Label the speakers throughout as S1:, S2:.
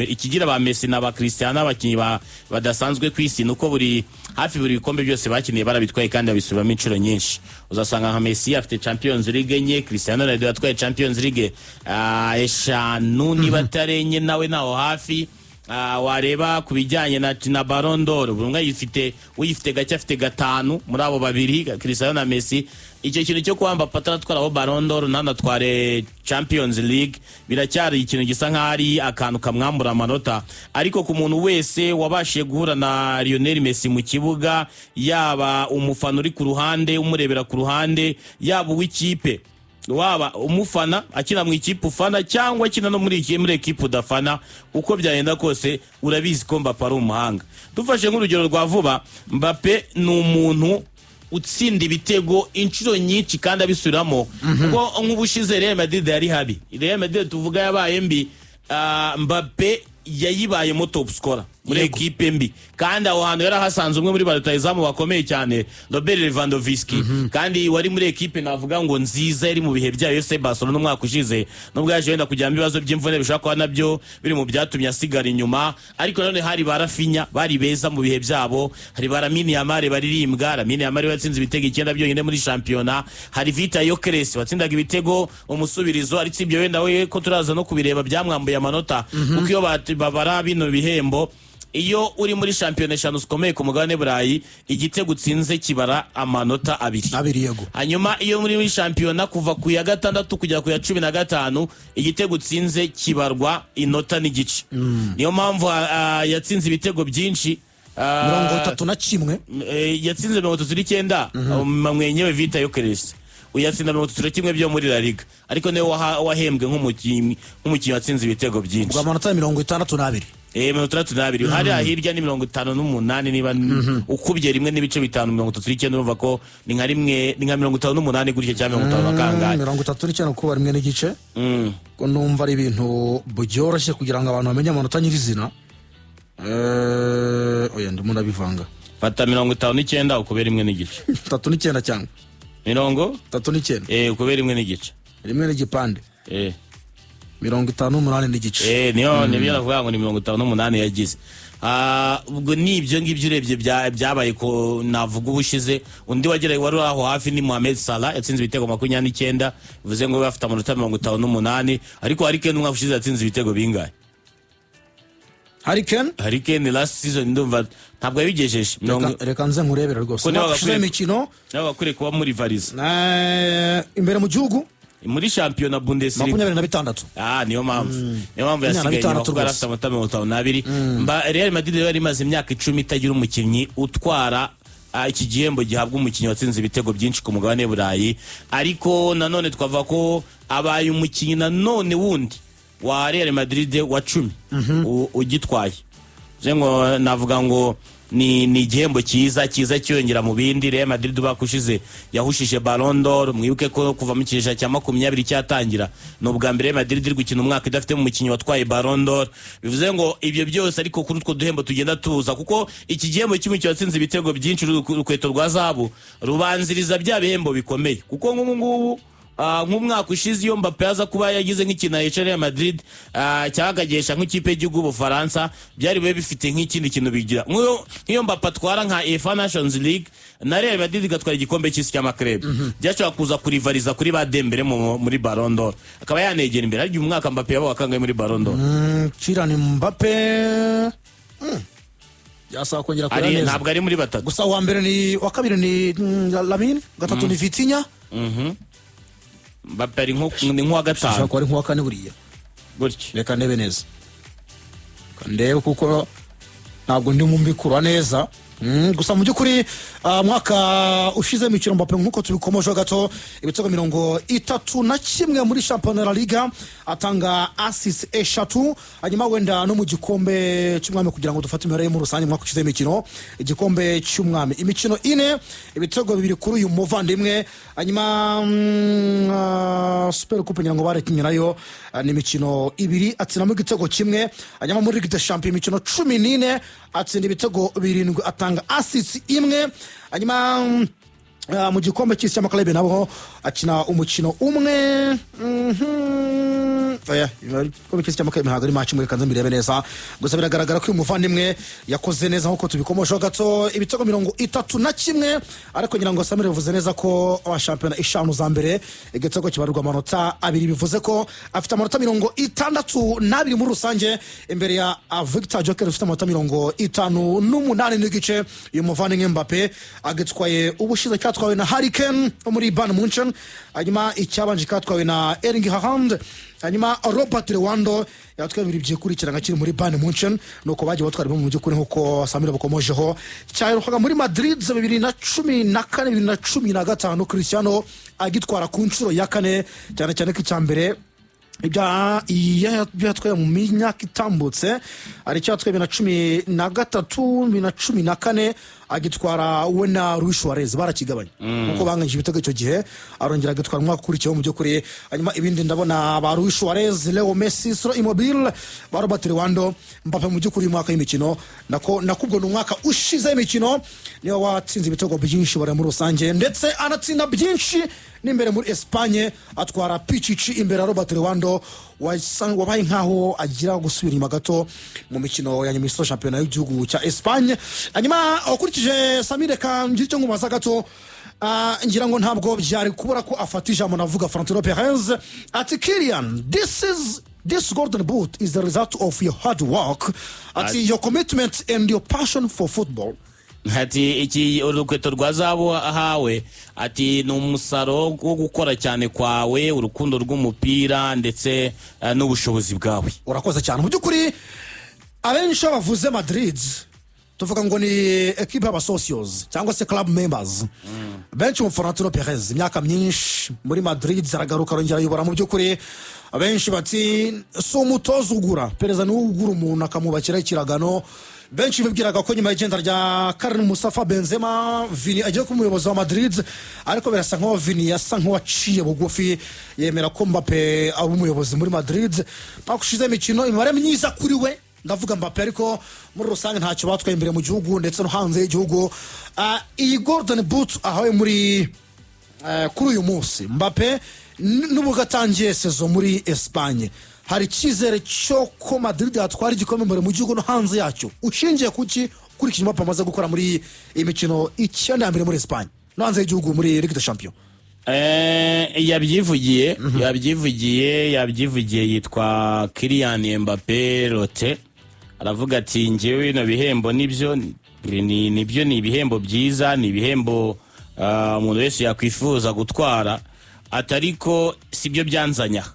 S1: Ikigira ba Messi na ba Cristiano abakinnyi badasanzwe ku isi nuko buri hafi buri bikombe byose bakiniye barabitwaye kandi babisubiramo inshuro nyinshi. Uzasanga nka Messi afite Champions League enye, Cristiano Ronaldo yatwaye Champions League eshanu niba atari enye, nawe naho hafi. Wareba ku bijyanye na Ballon d'Or, buri umwe ayifite, uyifite gake afite gatanu muri abo babiri, Cristiano na Messi. Icyo kintu cyo kuba Mbappe ataratwaraho Ballon d'Or ntanatware Champions League biracyari ikintu gisa nk'aho ari akantu kamwambura amanota. Ariko ku muntu wese wabashije guhura na Lionel Messi mu kibuga, yaba umufana uri ku ruhande umurebera ku ruhande, yaba uw'ikipe, waba umufana akina mu ikipe ufana cyangwa akina no muri ekipe udafana, uko byagenda kose urabizi ko Mbappe ari umuhanga. Dufashe nk'urugero rwa vuba, Mbappe ni umuntu utsinda ibitego inshuro nyinshi kandi abisubiramo, kuko nk'ubushize Real Madrid yari habi, Real Madrid tuvuga yabaye mbi, Mbappe yayibayemo top scorer muri ekipe mbi, kandi aho hantu yari ahasanze umwe muri ba rutahizamu bakomeye cyane, Robert Lewandowski, kandi wari muri ekipe navuga ngo nziza yari mu bihe byayo, FC Barcelona umwaka ushize, nubwo yaje wenda kujyamo ibibazo by'imvune bishobora kuba nabyo biri mu byatumye asigara inyuma. Ariko nanone hari ba Raphinha bari beza mu bihe byabo, hari ba Lamine Yamal baririmbwa, Lamine Yamal watsinze ibitego icyenda byonyine muri shampiyona, hari Viktor Gyökeres watsindaga ibitego umusubirizo, ariko ibyo wenda we ko turaza no kubireba byamwambuye amanota, kuko iyo babara bino bihembo, iyo uri muri shampiyona eshanu zikomeye ku mugabane Burayi, igitego utsinze kibara amanota 2.
S2: 2, yego.
S1: Hanyuma iyo muri shampiyona kuva ku ya gatandatu kugera ku ya 15, igitego utsinze kibarwa inota n'igice. Niyo mpamvu yatsinze ibitego byinshi.
S2: 31.
S1: Yatsinze 39 mwenyewe Viktor Gyökeres, uyatsinda 31 byo muri La Liga, ariko niwe wahembwe nk'umukinnyi watsinze ibitego byinshi.
S2: Ubwo amanota 62.
S1: 62. Hariya hirya ni 58, niba ukubye 1.5, 39, urumva ko ni nka rimwe, ni nka 58 gutya cyangwa mirongo itanu na kangahe.
S2: 39 kuba 1.5. Ko numva ari ibintu byoroshye kugira ngo abantu bamenye amanota nyirizina. Oya, ndimo ndabivanga.
S1: Fata 59 ukube 1.5.
S2: 39 cyangwa
S1: mirongo
S2: 39.
S1: Ukube 1.5.
S2: Rimwe n'igipande. 58.5.
S1: Niyo nibyo navuga ngo ni 58 yagize. Ubwo ni ibyo ngibyo urebye byabaye ko navuga ubushize. Undi wageraye wari uri aho hafi ni Mohamed Salah, yatsinze ibitego 29, bivuze ngo we afite amanota 58. Ariko Harry Kane umwaka ushize yatsinze ibitego bingahe?
S2: Harry Kane?
S1: Harry Kane last season ndumva ntabwo yabigejeje mirongo.
S2: Reka nze nkurebere rwose.
S1: Ko niba
S2: Umwaka ushize imikino
S1: niba bakwiriye kuba muri variza.
S2: Imbere mu gihugu?
S1: Muri shampiyona Bundesliga.
S2: 26.
S1: Ah, niyo mpamvu
S2: Makumyabiri na
S1: yasigaye inyuma
S2: bitandatu
S1: kuko yari
S2: rwose.
S1: afite amanota 52. Mba Real Madrid yari imaze imyaka 10 itagira umukinnyi utwara iki gihembo gihabwa umukinnyi watsinze ibitego byinshi ku mugabane w'Uburayi. Ariko nanone twavuga ko abaye umukinnyi nanone wundi wa Real Madrid wa 10 ugitwaye. Bivuze ngo navuga ngo ni igihembo cyiza cyiza cyiyongera mu bindi. Real Madrid umwaka ushize yahushije Ballon d'Or. Mwibuke ko kuva mu kinyejana cya 20 cyatangira, ni ubwa mbere Real Madrid iri gukina umwaka idafite umukinnyi watwaye Ballon d'Or. Bivuze ngo ibyo byose, ariko kuri utwo duhembo tugenda tuza, kuko iki gihembo cy'umukinnyi watsinze ibitego byinshi, urukweto rwa zahabu, rubanziriza bya bihembo bikomeye, kuko nk'ubu ngubu nk'umwaka ushize iyo Mbappe aza kuba yagize nk'ikintu ahesha Real Madrid, cyangwa akagesha nk'ikipe y'igihugu y'Ubufaransa, byari bibe bifite nk'ikindi kintu bigira. Nk'iyo Mbappe atwara nka UEFA Nations League na Real Madrid igatwara igikombe cy'isi cy'ama clubs, byashobora kuza kurivariza kuri ba Dembele muri Ballon d'Or, akaba yanegera imbere. Ariko uyu mwaka Mbappe yabaga kangahe muri Ballon d'Or?
S2: Kylian Mbappe byasaba kongera kureba
S1: Ari
S2: neza.
S1: Ntabwo ari muri batatu.
S2: Gusa uwa mbere ni, uwa kabiri ni Lamine, gatatu ni Vitinha.
S1: Mbappe ari nko ni nk'uwa
S2: Ashobora
S1: gatanu
S2: kuba ari nk'uwa kane buriya.
S1: Gutya.
S2: Reka ndebe neza. Reka ndebe kuko ntabwo ndimo mbikura neza. Gusa mu by'ukuri mwaka ushize imikino Mbappe, nk'uko tubikomojeho gato, ibitego 31 muri shampiyona La Liga, atanga assist eshatu. Hanyuma wenda no mu gikombe cy'umwami, kugira ngo dufate imibare muri rusange, umwaka ushize imikino, igikombe cy'umwami, imikino ine, ibitego bibiri kuri uyu muvandimwe. Hanyuma Super Coupe ngira ngo barakinye nayo, ni imikino ibiri, atsinamo igitego kimwe. Hanyuma muri Ligue des Champions imikino 14, atsinda ibitego birindwi, atanga assist imwe. Hanyuma mu gikombe cy'isi cy'ama clubs nabo akina umukino umwe. Oya, igikombe cy'isi cy'amakipe ntabwo ari match imwe, reka nze mbirebe neza. Gusa biragaragara ko uyu muvandimwe yakoze neza nk'uko tubikomojeho gato, ibitego 31. Ariko ngira ngo Samir bivuze neza ko wa shampiyona eshanu za mbere igitego kibarirwa amanota 2, bivuze ko afite amanota 62 muri rusange, imbere ya Victor Gyokeres ufite amanota 58.5. Uyu muvandimwe Mbappe agitwaye ubushize cyatwawe na Harry Kane wo muri Bayern Munchen, hanyuma icyabanje cyatwawe na Erling Haaland, hanyuma Robert Lewando yatwaye bibiri byikurikirana akiri muri Bayern Munchen. Nuko bagiye batwara mu by'ukuri nk'uko Samir bukomojeho. Cyaherukaga muri Madrid 2014, 2015, Cristiano agitwara ku nshuro ya kane, cyane cyane ko icya mbere ibyo yatwaye mu myaka itambutse hari icyo yatwaye 2013, 2014, agitwara we na Luis Suarez barakigabanya nkuko banganyije ibitego icyo gihe, arongera agatwara umwaka ukurikiyeho mu by'ukuri. Hanyuma ibindi ndabona ba Luis Suarez, Leo Messi, Ciro Immobile, ba Robert Lewando. Mbappe mu by'ukuri uyu mwaka w'imikino, nako nakubwo ni umwaka ushize w'imikino, niwe watsinze ibitego byinshi bari muri rusange, ndetse anatsinda byinshi n'imbere muri Espagne, atwara Pichichi imbere ya Robert Lewando wabaye nkaho agira gusubira inyuma gato mu mikino ya nyuma isoza shampiyona y'igihugu cya Espagne. Hanyuma ukurikije Samir, reka ngire icyo nkubaza gato. Ngira ngo ntabwo byari kubura ko afata ijambo. Navuga Florentino Perez ati: "Kylian, this golden boot is the result of your hard work," ati, "your commitment and your passion for football."
S1: Ati iki urukweto rwa zahabu ahawe, ati ni umusaruro wo gukora cyane kwawe, urukundo rw'umupira ndetse n'ubushobozi bwawe.
S2: Urakoze cyane. Mu by'ukuri abenshi iyo bavuze Madrid tuvuga ngo ni ekipe y'abasocios cyangwa se club members. Benshi mu Florentino Perez imyaka myinshi muri Madrid, aragaruka arongera ayobora. Mu by'ukuri abenshi bati si umutoza ugura, perezida niwe ugura umuntu akamwubakira ikiragano. Benshi bibwiraga ko nyuma y'igenda rya Karim Mustafa Benzema, Vini agiye kuba umuyobozi wa Madrid, ariko birasa nkaho Vini yasa nk'uwaciye bugufi yemera ko Mbappe aba umuyobozi muri Madrid. Mwaka ushize imikino imibare myiza kuri we, ndavuga Mbappe, ariko muri rusange ntacyo batwaye imbere mu gihugu ndetse no hanze y'igihugu. Iyi golden boot ahawe muri kuri uyu munsi Mbappe, nubwo atangiye saison muri Espagne, hari icyizere cyo ko Madrid yatwara igikombe imbere mu gihugu no hanze yacyo, ushingiye kuki ukurikije Mbappe amaze gukora muri iyi mikino 9 ya mbere muri Espagne no hanze y'igihugu muri Ligue des Champions?
S1: Yabyivugiye, yabyivugiye, yabyivugiye. Yitwa Kylian Mbappe Lote, aravuga ati njyewe bino bihembo nibyo, nibyo ni ibihembo byiza, ni ibihembo umuntu wese yakwifuza gutwara, ati ariko sibyo byanzanya aha.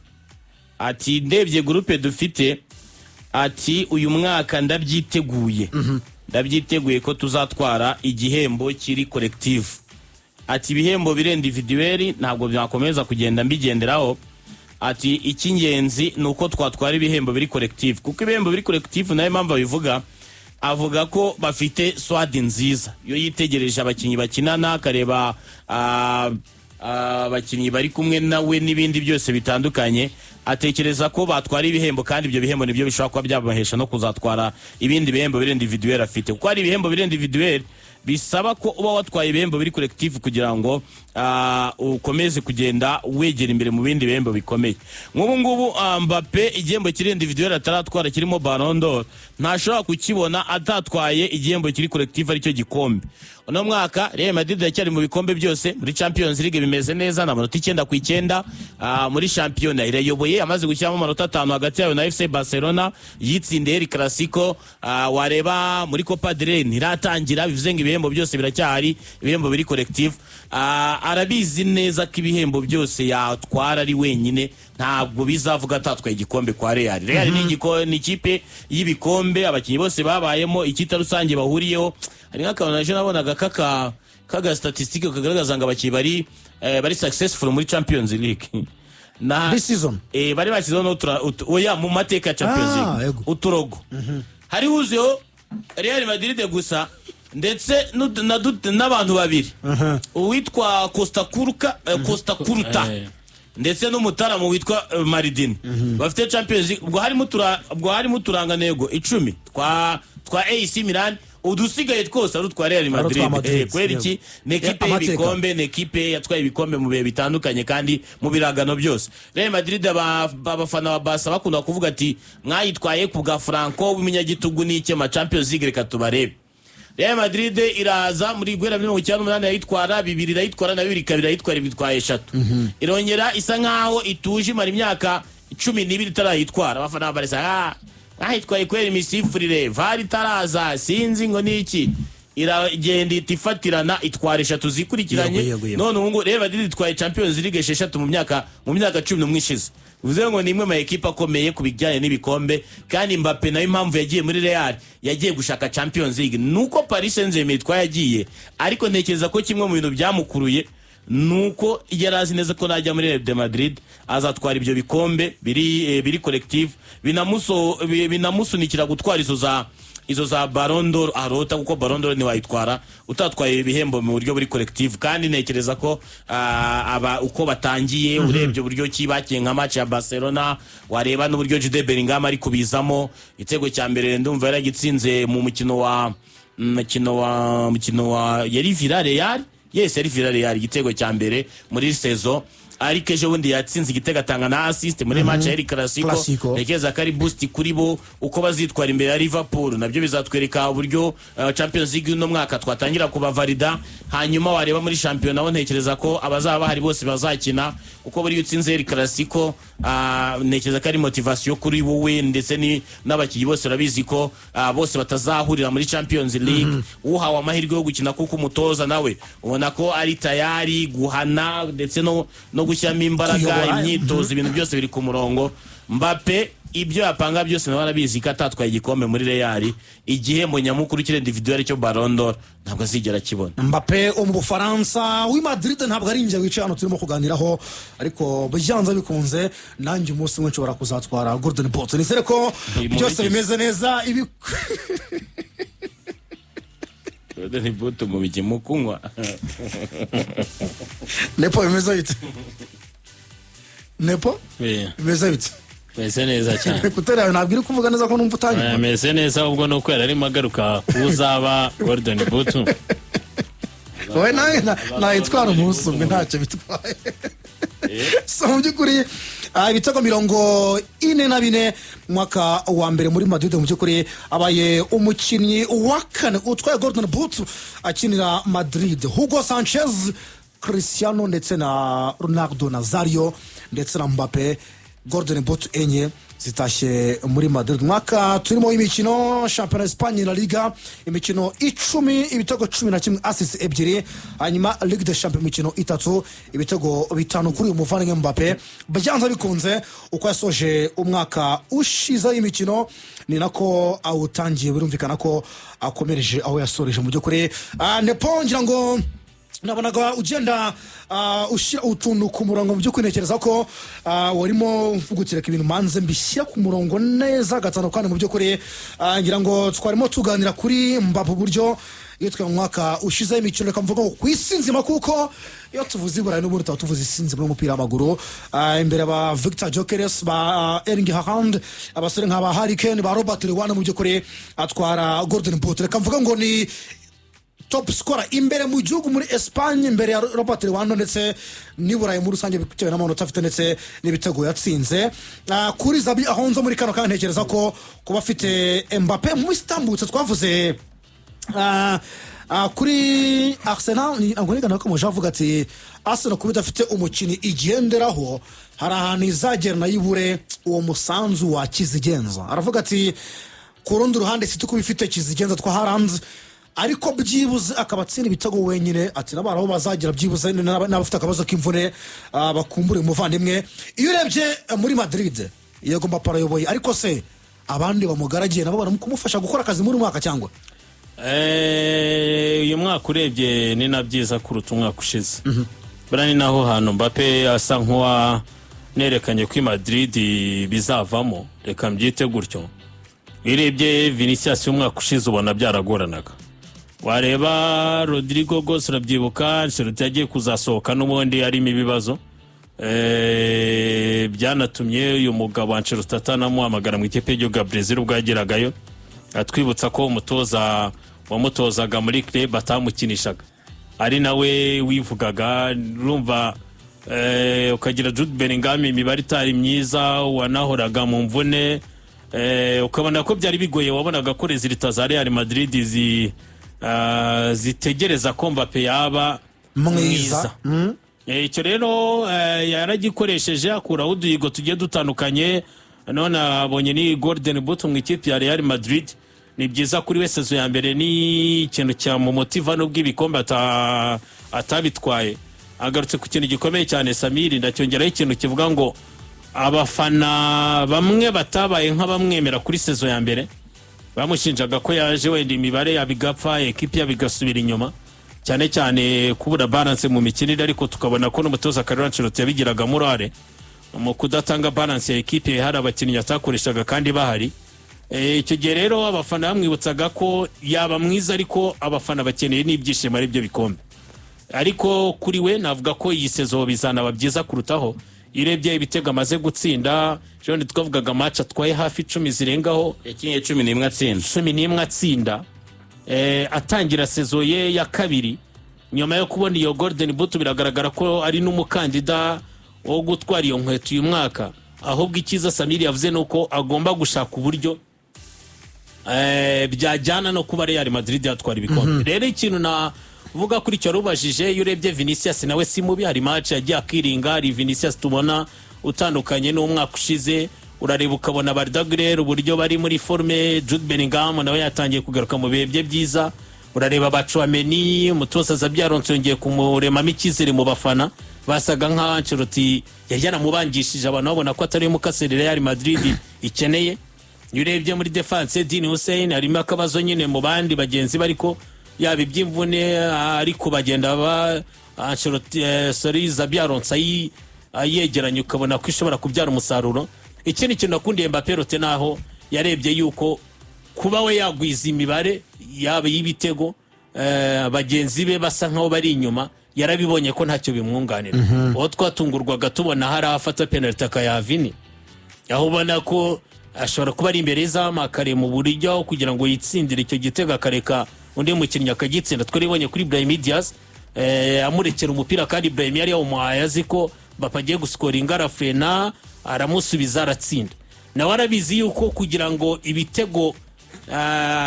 S1: Ati ndebye groupe dufite, ati uyu mwaka ndabyiteguye, ndabyiteguye ko tuzatwara igihembo kiri collective. Ati ibihembo biri individuel ntabwo byakomeza kugenda mbigenderaho. Ati icy'ingenzi ni uko twatwara ibihembo biri collective, kuko ibihembo biri collective, nayo mpamvu abivuga, avuga ko bafite squad nziza. Iyo yitegereje abakinnyi bakinana, akareba abakinnyi bari kumwe nawe n'ibindi byose bitandukanye, atekereza ko batwara ibihembo, kandi ibyo bihembo nibyo bishobora kuba byabahesha no kuzatwara ibindi bihembo biri individuel afite, kuko hari ibihembo biri individuel bisaba ko uba watwaye ibihembo biri collective kugira ngo ukomeze kugenda wegera imbere mu bindi bihembo bikomeye. Nk'ubu ngubu Mbappe igihembo kiri individuel ataratwara kirimo Ballon d'Or ntashobora kukibona atatwaye igihembo kiri collective, aricyo gikombe. Uno mwaka Real Madrid yacyari mu bikombe byose. Muri Champions League bimeze neza, ni amanota 9 ku 9. Muri shampiyona irayoboye, amaze gushyiramo amanota 5 hagati yayo na FC Barcelona, yitsindiye El Clasico. Wareba muri Copa del Rey ntiratangira, bivuze ngo ibihembo byose biracyahari, ibihembo biri collective. Arabizi neza ko ibihembo byose yatwara ari wenyine ntabwo bizavuga atatwaye igikombe kwa Real. Real ni ikipe y'ibikombe, abakinnyi bose babayemo, icyita rusange bahuriyeho. Hari nk'akantu naje nabonaga kaga statistique kagaragaza ngo abakinnyi bari successful muri Champions League na
S2: This season?
S1: Bari bashyizeho oya, mu mateka ya Champions League
S2: Yego.
S1: uturogo hari huzuyeho Real Madrid gusa, ndetse n'abantu babiri, uwitwa Costa Kurka, Costa Curta ndetse n'umutaramu witwa Maridini bafite Champions League. Ubwo harimo uturangantego 10 twa AC Milan. Udusigaye twose ari utwa Real
S2: utwa
S1: Madrid.
S2: Madrid,
S1: Kubera iki? Ni ekipe
S2: Amateka.
S1: y'ibikombe, ni ekipe yatwaye ibikombe mu bihe bitandukanye kandi mu biragano byose. Real Madrid, abafana ba Barca bakunda kuvuga ati: "Mwayitwaye ku bwa Franco w'umunyagitugu n'ikema, Champions League reka tubarebe." Real Madrid iraza muri guhera 98 irayitwara, bibiri irayitwara, na bibiri kabiri irayitwara, ibitwaye eshatu. Irongera isa nkaho ituje, imara imyaka 12 itarayitwara. Abafana ba Barca: "Ah, mwayitwaye kubera imisifurire, VAR itaraza, sinzi ngo ni iki." Iragenda ihita ifatirana, itwara eshatu zikurikiranye.
S2: Yego, yego, yego.
S1: None ubu ngubu Real Madrid itwaye Champions League esheshatu mu myaka 11 ishize. Bivuze ngo ni imwe mu ekipe akomeye ku bijyanye n'ibikombe. Kandi Mbappe nayo, impamvu yagiye muri Real, yagiye gushaka Champions League. Nuko Paris Saint-Germain itwaye yagiye, ariko ntekereza ko kimwe mu bintu byamukuruye nuko yari azi neza ko najya muri Real de Madrid azatwara ibyo bikombe biri collective, binamusunikira gutwara izo za Ballon d'Or arota, kuko Ballon d'Or ntiwayitwara utatwaye ibihembo mu buryo buri collective. Kandi ntekereza ko aba uko batangiye, urebye uburyo ki bakiye nka match ya Barcelona, wareba n'uburyo Jude Bellingham ari kubizamo. Igitego cya mbere ndumva yaragitsinze mu mukino wa yari Villarreal. Yes, yari Villarreal, igitego cya mbere muri saison. Ariko ejo bundi yatsinze igitego, atanga na assist muri match ya El Clasico.
S2: Clasico.
S1: Ntekereza ko ari boost kuri bo. Uko bazitwara imbere ya Liverpool nabyo bizatwereka uburyo Champions League uno mwaka twatangira kubavalida. Hanyuma wareba muri shampiyona ho, ntekereza ko abazaba bahari bose bazakina, kuko buriya utsinze El Clasico, ntekereza ko ari motivation kuri wowe ndetse n'abakinnyi bose. Urabizi ko bose batazahurira muri Champions League. Uhawe amahirwe yo gukina, kuko umutoza nawe ubona ko ari tayari guhana ndetse no gushyiramo imbaraga,
S2: Kuyobora.
S1: imyitozo, ibintu byose biri ku murongo. Mbappe ibyo yapanga byose nawe arabizi ko atatwaye igikombe muri Real, igihembo nyamukuru kiri individuel cyo Ballon d'Or ntabwo azigera akibona.
S2: Mbappe wo mu Bufaransa, w'i Madrid, ntabwo ari njye wicaye hano turimo kuganiraho, ariko byanze bikunze nanjye umunsi umwe nshobora kuzatwara Golden Boot. Nizere ko
S1: Mu
S2: byose
S1: bigize.
S2: bimeze neza ibi.
S1: Golden Boot mu biki? Mu kunywa?
S2: Nepo, bimeze bite Nepo? Bimeze bite?
S3: Meze neza cyane.
S2: Écouteur yawe ntabwo iri kuvuga neza, ko numva utanyumva.
S3: Meze neza, ahubwo ni uko yari arimo agaruka uzaba Golden Boot.
S2: Wowe nawe nayitwara umunsi umwe, ntacyo bitwaye. So mu by'ukuri ibitego 44 mu mwaka wa mbere muri Madrid, mu by'ukuri abaye umukinnyi wa kane utwaye Golden Boot akinira Madrid: Hugo Sanchez, Cristiano ndetse na Ronaldo Nazario ndetse na Mbappe. Golden Boot enye zitashye muri Madrid. Umwaka turimo imikino, shampiyona Espagne, La Liga, imikino 10, ibitego 11, assist ebyiri. Hanyuma Ligue des Champions, imikino itatu, ibitego bitanu kuri uyu muvandimwe Mbappe. Byanze bikunze, uko yasoje umwaka ushize imikino ni nako awutangiye. Birumvikana ko akomereje aho yasoreje. Mu by'ukuri, Nepo, ngira ngo nabonaga ugenda ushyira utuntu ku murongo. Mu by'ukuri ntekereza ko warimo uvuga ibintu manze mbishyira ku murongo neza gatanu. Kandi mu by'ukuri ngira ngo twarimo tuganira kuri Mbappe, uburyo yitwaye mu mwaka ushize imikino. Reka mvuga ngo ku isi nzima, kuko iyo tuvuze i Burayi n'ubundi tuba tuvuze isi nzima y'umupira w'amaguru. Imbere ba Victor Gyokeres, ba Erling Haaland, abasore nka ba Harry Kane, ba Robert Lewandowski, mu by'ukuri atwara Golden Boot. Reka mvuga ngo ni top scorer imbere mu gihugu muri Espagne, imbere ya Robert Lewandowski, ndetse n'i Burayi muri rusange, bitewe n'amanota afite ndetse n'ibitego yatsinze. Kuri Xabi Alonso muri kano kanya, ntekereza ko kuba afite Mbappe, mu minsi itambutse twavuze kuri Arsenal, ntabwo nigana ko avuga ati Arsenal kuba idafite umukinnyi igenderaho, hari ahantu izagera nayo ibure uwo musanzu wa kizigenza. Aravuga ati ku rundi ruhande City kuba ifite kizigenza twa Haaland, ariko byibuze akaba atsinda ibitego wenyine, ati n'abari aho bazagira byibuze n'abafite akabazo k'imvune bakumbure umuvandimwe. Iyo urebye muri Madrid, yego Mbappe arayoboye, ariko se abandi bamugaragiye nabo barakumufasha gukora akazi muri uyu mwaka cyangwa?
S3: Uyu mwaka urebye ni na byiza kuruta umwaka ushize. Buriya ni naho hantu Mbappe asa nk'uwa nerekanye ko i Madrid bizavamo, reka mbyite gutyo. Iyo urebye Vinicius y'umwaka ushize, ubona byaragoranaga. Wareba Rodrigo rwose, urabyibuka Ancelotti yagiye kuzasohoka n'ubundi harimo ibibazo. Byanatumye uyu mugabo Ancelotti atanamuhamagara mu ikipe y'igihugu ya Brazil ubwo yageragayo. Atwibutsa ko umutoza Wamutozaga muri club atamukinishaga, ari nawe wivugaga. Urumva, ukagira Jude Bellingham, imibare itari myiza, wanahoraga mu mvune, ukabona ko byari bigoye. Wabonaga ko résultats za Real Madrid zitegereza ko Mbappe yaba
S2: mwiza.
S3: Icyo rero yaragikoresheje, akuraho uduhigo tugiye dutandukanye. None abonye ni Golden Boot mu ikipe ya Real Madrid. Ni byiza kuri we, saison ya mbere ni ikintu cyamumotiva nubwo ibikombe atabitwaye. Agarutse ku kintu gikomeye cyane, Samiri, ndacyongeraho ikintu kivuga ngo abafana bamwe batabaye nk'abamwemera kuri saison ya mbere, bamushinjaga ko yaje wenda imibare yaba igapfa, ekipi yaba igasubira inyuma, cyane cyane kubura balance mu mikinire. Ariko tukabona ko n'umutoza Carlo Ancelotti yabigiragamo uruhare mu kudatanga balance ya ekipe, hari abakinnyi atakoreshaga kandi bahari. Icyo gihe rero abafana bamwibutsaga ko yaba mwiza, ariko abafana bakeneye n'ibyishimo, ari byo bikombe. Ariko kuri we navuga ko iyi saison bizanaba byiza kurutaho. Iyo urebye ibitego amaze gutsinda, ejo twavugaga match atwaye hafi 10 zirengaho.
S1: Yakinnye 11 atsinda.
S3: 11 atsinda. Atangira saison ye ya kabiri nyuma yo kubona iyo Golden Boot, biragaragara ko ari n'umukandida wo gutwara iyo nkweto uyu mwaka. Ahubwo icyiza Samiri yavuze ni uko agomba gushaka uburyo byajyana no kuba Real Madrid yatwara ibikombe. Rero ikintu navuga kuri icyo warubajije, iyo urebye Vinicius nawe si mubi, hari match yagiye akiringa, hari Vinicius tubona utandukanye n'umwaka ushize. Urareba ukabona Arda Güler uburyo bari muri forme, Jude Bellingham nawe yatangiye kugaruka mu bihe bye byiza. Urareba ba Tchouameni, umutoza Xabi Alonso yongeye kumuremamo icyizere mu bafana. Basaga nka Ancelotti yari yaramubangishije, abantu babona ko atari mukaseri Real Madrid ikeneye. Iyo urebye muri defense, Dean Huijsen harimo akabazo nyine mu bandi bagenzi be, ariko yaba iby'imvune, ariko bagenda ba Ancelotti, sorry, Xabi Alonso ayegeranya, ukabona ko ishobora kubyara umusaruro. Ikindi kintu nakundiye Mbappe rote, naho yarebye yuko kuba we yagwiza imibare yaba y'ibitego, bagenzi be basa nkaho bari inyuma, yarabibonye ko ntacyo bimwunganira. Uwo twatungurwaga tubona hari aho afata penalty akayaha Vini, aho ubona ko ashobora kuba ari imbere y'izamu, akarema uburyo kugira ngo yitsindire icyo gitego, akareka undi mukinnyi akagitsinda. Twaribonye kuri Brahim Diaz, amurekera umupira kandi Brahim yari yawumuhaye azi ko Mbappe agiye gusikoringa, arafrena, aramusubiza, aratsinda. Nawe arabizi yuko kugira ngo ibitego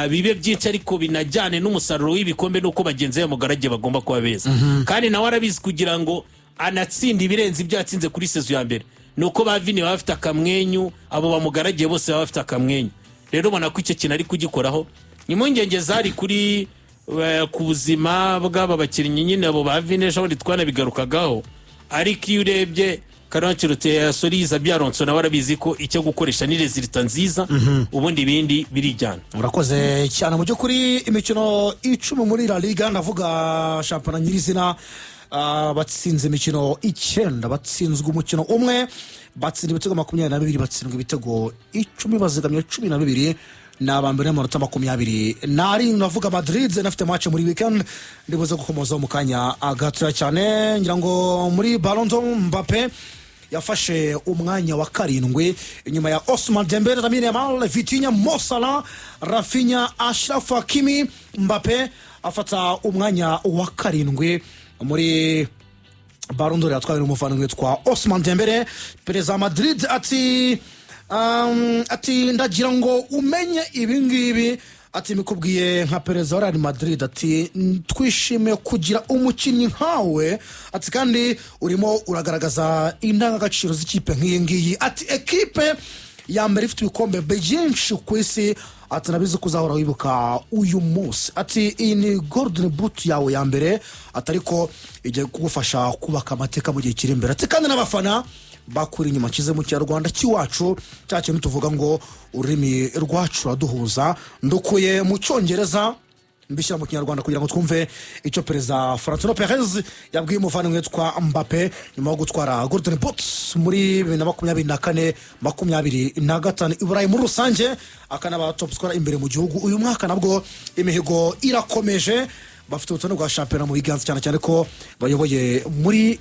S3: bibe byinshi ariko binajyane n'umusaruro w'ibikombe, nuko bagenzi be mugaragiye bagomba kuba beza. Kandi nawe arabizi, kugira ngo anatsinde ibirenze ibyo yatsinze kuri saison ya mbere, ni uko ba Vini baba bafite akamwenyu, abo bamugaragiye bose baba bafite akamwenyu. Rero ubona ko icyo kintu ari kugikoraho. Impungenge zari kuri ku buzima bw'aba bakinnyi nyine, abo ba Vini, ejo bundi twanabigarukagaho. Ariko iyo urebye Carlo Ancelotti, sorry, Xabi Alonso, nawe arabizi ko icyo gukoresha ni résultat nziza, ubundi ibindi birijyana.
S2: Urakoze cyane. Mu by'ukuri imikino 10 muri La Liga, ndavuga shampiyona nyirizina, batsinze imikino icyenda, batsinzwe umukino umwe, batsinda ibitego 22, batsindwa ibitego 10, bazigamye 12. Ni abambere n'amanota 27. Ndavuga Madrid nafite match muri weekend, ndibuze gukomozaho mu kanya gatoya cyane. Ngira ngo muri Ballon d'Or Mbappe yafashe umwanya wa karindwi inyuma ya Ousmane Dembele, Lamine Yamal, Vitinha, Mo Salah, Raphinha, Achraf Hakimi. Mbappe afata umwanya wa karindwi muri Ballon d'Or yatwawe n'umuvandimwe witwa Ousmane Dembele. Perezida wa Madrid ati ndagira ngo umenye ibi ngibi, ati mbikubwiye nka perezida wa Real Madrid, ati twishimiye kugira umukinnyi nkawe, ati kandi urimo uragaragaza indangagaciro z'ikipe nk'iyi ngiyi, ati ekipe ya mbere ifite ibikombe byinshi ku isi, ati nabizi ko uzahora wibuka uyu munsi, ati iyi ni Golden Boot yawe ya mbere, ati ariko igiye kugufasha kubaka amateka mu gihe kiri imbere, ati kandi n'abafana bakura inyuma. Nshyize mu Kinyarwanda cy'iwacu, cya kintu tuvuga ngo ururimi rwacu ruraduhuza, ndukuye mu Cyongereza mbishyira mu Kinyarwanda kugira ngo twumve icyo Perezida Florentino Perez yabwiye umuvandimwe witwa Mbappe nyuma yo gutwara Golden Boot muri 2024 25 i Burayi muri rusange, akanaba top scorer imbere mu gihugu. Uyu mwaka nabwo imihigo irakomeje, bafite urutonde rwa shampiyona mu biganza, cyane cyane ko bayoboye muri